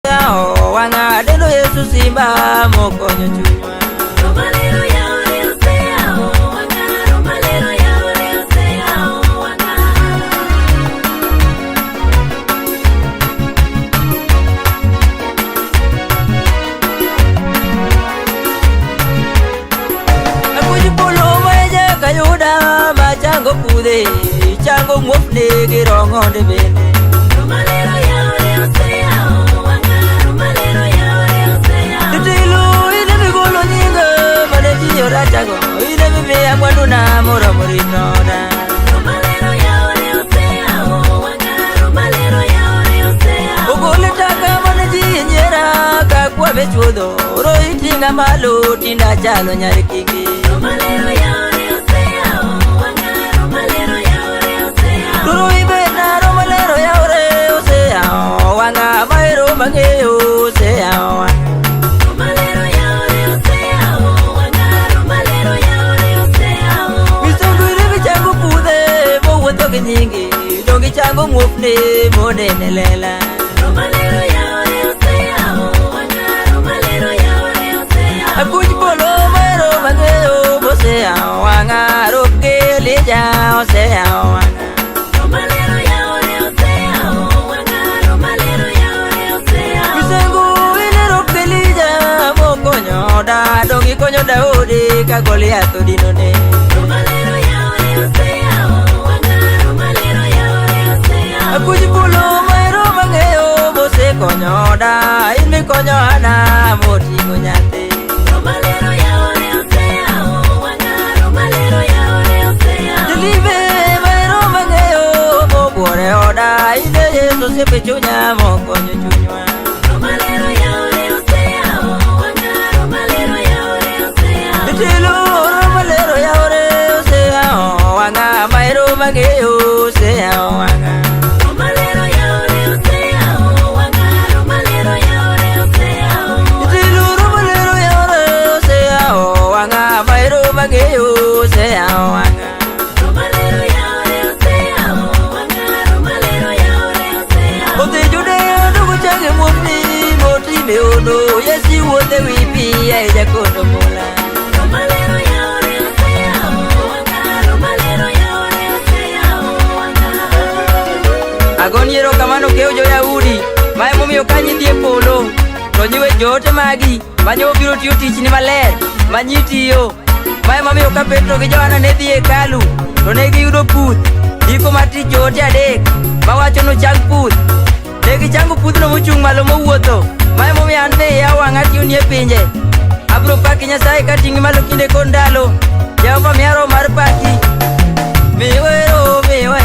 Yawo wang'a dendo Yesu simba mokonyo chunywa. Romalero yaore oseyawo wang'a, Romalero yaore oseyawo wang'a. Akuj polo ma jakayuda machango pudhe, chango muofni gi rong'onde bende. Romalero yaore oseyawo wang'a, Romalero yaore oseyawo. Jotelo ine migolo nyinga mane ji orachago, ine mimiya mwanduna moromo ritona. Romalero yaore oseyawo wang'a, Romalero yaore oseyawo. Ogol taka mane ji nyiera ka kwame chuodho, roiting'a malo tinda chalo nyar kingi. Romalero yaore oseyawo wang'a, Romalero yaore oseyawo. Turo ibena romalero yaore oseyawo wang'a mahero mang'eyo oseyawo wang'a. Romalero yaore oseyawo wang'a, Romalero yaore oseyawo. Misungu ine michango pudhe mowuotho gi nyingi, donge ichango muofni monene lela. Romalero yaore oseyawo wang'a, Romalero yaore oseyawo. Akuch polo mahero mang'eyo moseyawo wang'a, roke Elija oseyawo wang'a. Romalero yaore oseyawo wang'a, Romalero yaore oseyawo. Misengo ine roke Elija mokonyo oda, donge ikonyo Daudi ka Goliath odinone. Romalero yaore oseyawo wang'a, Romalero yaore oseyawo. Akuch polo mahero mang'eyo mosekonyo oda, in mikonyo Hana moting'o nyathi. Romalero yaore oseyawo wang'a, Romalero yaore oseyawo. Jolibe mahero mang'eyo mobuore oda, ine Yesu osiepe chunya mokonyo chunywa. Romalero yaore oseyawo wang'a, Romalero yaore oseyawo. Jotelo romalero yaore oseyawo wang'a, mahero mang'eyo oseyawo wang'a. Romalero yaore oseyawo wang'a, Romalero yaore oseyawo. Jotelo romalero yaore oseyawo wang'a, mahero mang'eyo oseyawo wang'a. Romalero yaore oseyawo wang'a, Romalero yaore oseyawo. Odhi Judea duogo change muofni motime ono, Yesu wuothe wi pi ei jakondo mula. Romalero yaore oseyawo wang'a, Romalero yaore oseyawo wang'a. Agoni erokamano keo jo-Yahudi, ma emomiyo ka nyidhi e polo, to nyiwe joote magi, ma nyo biro tiyo tichni maler, ma nyi tiyo. Ma emomiyo ka Petro gi Johana ne dhi e hekalu, to ne giyudo puth, ndiko mar tich joote adek, mawacho nochang puth. Ne gichango pudhno mochung' malo mowuotho, ma emomiyo an be iya wang'a tiyoni e pinje. Abiro paki Nyasaye kating'i malo kinde kod ndalo. Jehova miya roho mar paki. Miwero, miwero.